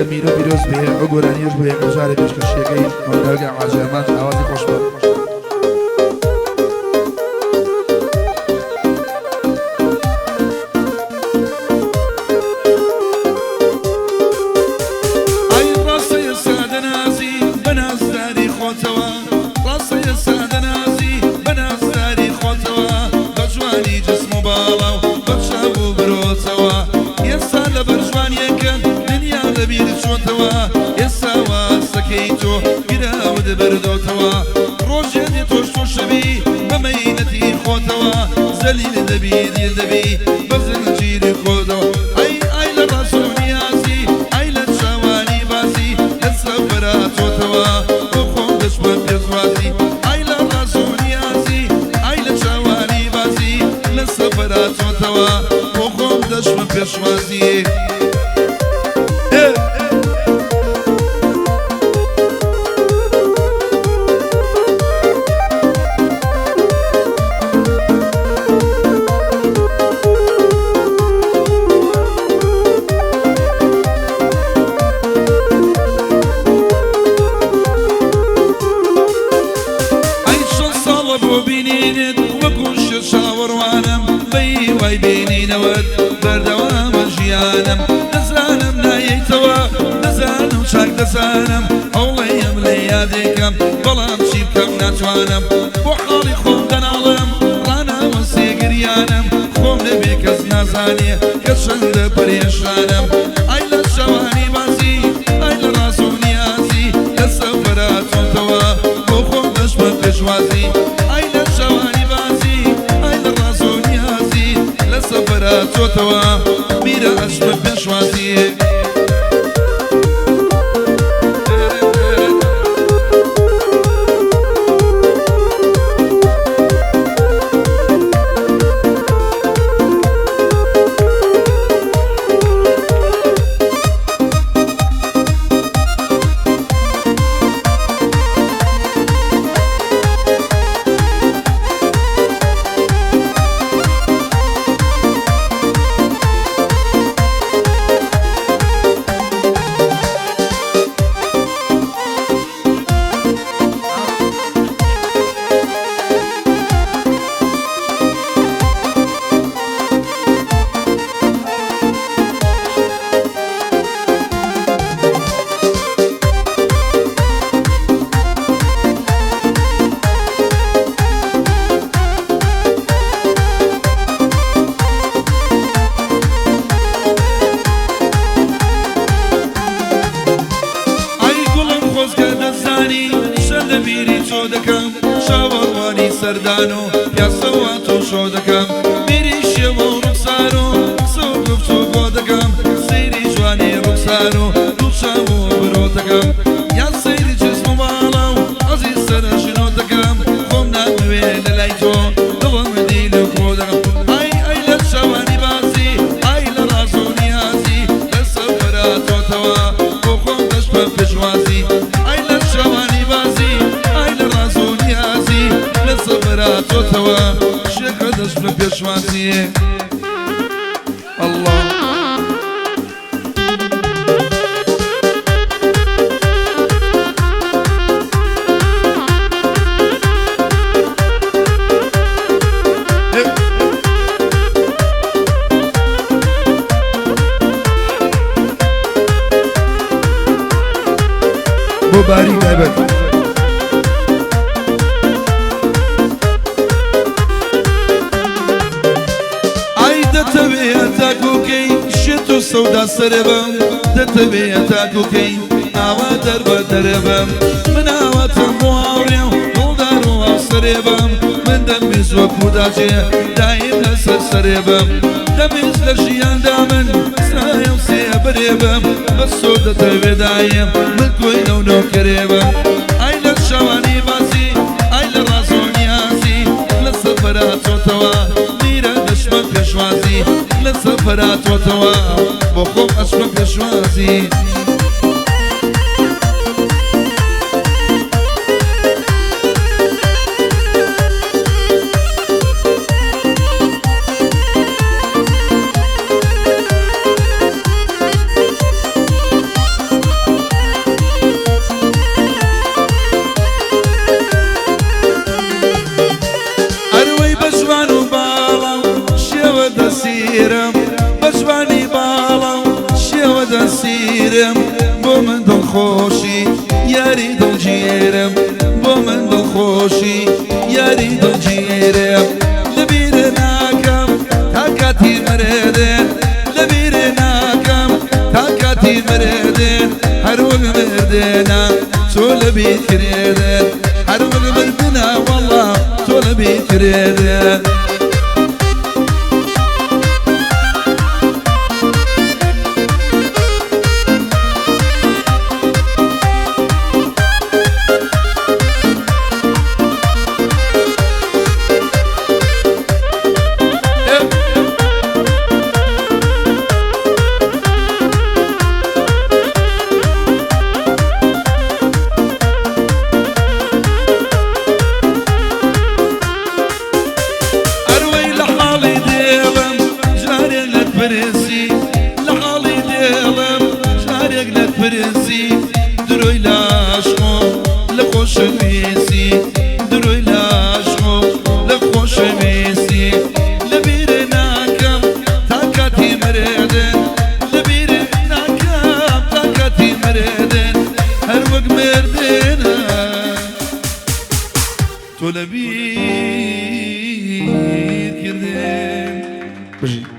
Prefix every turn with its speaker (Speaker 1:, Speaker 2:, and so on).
Speaker 1: کاکە میرۆ پیرۆز بێ، ئەو گۆرانیەش بۆ یەکەم جارە پێشکەشیەکەی مامداگە حاجی ئامانج ئاوازی خۆش بە. ئەی ڕاستە ئێستا دەنازی بە نازداری خۆتەوە، ڕاستە ئێستا دەنازی بە نازداری خۆتەوە، بە جوانی جسم و باڵا و بە چاو و برۆتەوە، ئێستا لەبەر جوانیەکەت دنیا لەبیر چۆتەوە، ئێستا واستەکەی تۆ گراوت بردۆتەوە، ڕۆژێ دێ تۆش تووشەبی بە مەینەتی خۆتەوە، زەلیل دەبی دیل دەبی بە زنجیری خۆتەوە. ئەی ئای لە ڕاز و نیازی، ئای لە چاوانی بازی، لە سەفەرا چۆتەوە بۆ خۆم دەچمە پێشوازی. ئای لە ڕاز و نیازی، ئای لە چاوانی بازی، لە سەفەرا چۆتەوە بۆ خۆم دەچمە پێشوازی. ئەی چەند ساڵە بۆ بینینت وەکو شێت چاوەڕوانم، بە هیوای بینینەوەت بەردەوامە ژیانم. دەزانم نایەیتەوە، دەزانم چاک دەزانم، هەوڵەیەم لێ یادێکەم بەڵام چی بکەم ناتوانم. بۆ حاڵی خۆم دەناڵم، ڕاناوەستێ گریانم، خۆم لەبێ کەس نازانێ کە چەندە پەرێشانم. ئای لە چاوانی بازی، ئای لە ڕاز و نیازی، لە سەفەرا چۆتەوە بۆ خۆم دەچمە پێشوازی. ئای لە چاوانی بازی، ئای لە ڕاز و نیازی، لە سەفەرا چۆتەوە میرە ئەچمە پێشوازی. ئەی گوڵم خۆزگە دەزانی چەند لە بیری تۆ دەکەم، چاوەڕوانی سەردان و پیاسەوە تۆ شۆ دەکەم، بیری شێوە و ڕوخسار و قسە و گفتوگۆ دەکەم، سەیری جوانی ڕوخسار و دوو چاو و برۆ دەکەم، یان سەیری جسم و باڵا و عەزیز سەرژنۆ دەکەم، خۆم نامەوێ لە لای تۆ دڵم دیل و کۆ دەکەم. ئای ئای لە چاوانی بازی، ئای لە ڕاز و نیازی، لە سەفەرا چۆتەوە بۆ خۆم دەچمە پێشوازی. ئای لە چاوانی بازی، ئای لە ڕاز و نیازی، لە سەفەرا چۆتەوە شێخە دەچمە پێشوازی. ئەڵڵا. بۆ باری تایبەت. ئای دەتەوێ هەتاکوکەی شێت و سەودا سەرێ بم، دەتەوێ هەتاکوکەی ئاوا دەربە دەرێ بم، من ئاواتم بۆ هاوڕێ و دڵدار و هاوسەرێ بم، من دەمویست وەکو داجێ دایم لەسەر سەرێ بم، دەمویست لە ژیاندا من سایە و سێبەرێ بم، بەس تۆ دەتەوێ دایم من کۆیلە و نۆکەرێ بم. ئای لە چاوانی بازی، ئای لە ڕاز و نیازی، لە سەفەرا چۆتەوە میرە دەچمە پێشوازی، لە سەفەرا چۆتەوە بۆ خۆم ئەچمە پێشوازی. دڵگیرم بۆ من دڵخۆشی یاری دڵگیرم بۆ من دڵخۆشی یاری دڵگیرم لەبیر ناکەم تا کاتی مردن لەبیر ناکەم تا کاتی مردن هەر وەک مردنە تۆ لەبیر کرێدن هەر وەک مردنە وەڵا تۆ لەبیر کرێدن. ئەروەی لە حاڵی دێڵم جارێک لەت پرسی لە حاڵی دێڵم جارێک لەت پرسی درۆی لاشخۆ لە خۆشەویستی درۆی لاشخۆ لە خۆشەویستی لەبیر ناکەم تا کاتی مردن لەبیر ناکەم تا کاتی مردن هەر وەک مردنە تۆ لەبیر کردن.
Speaker 2: بژی.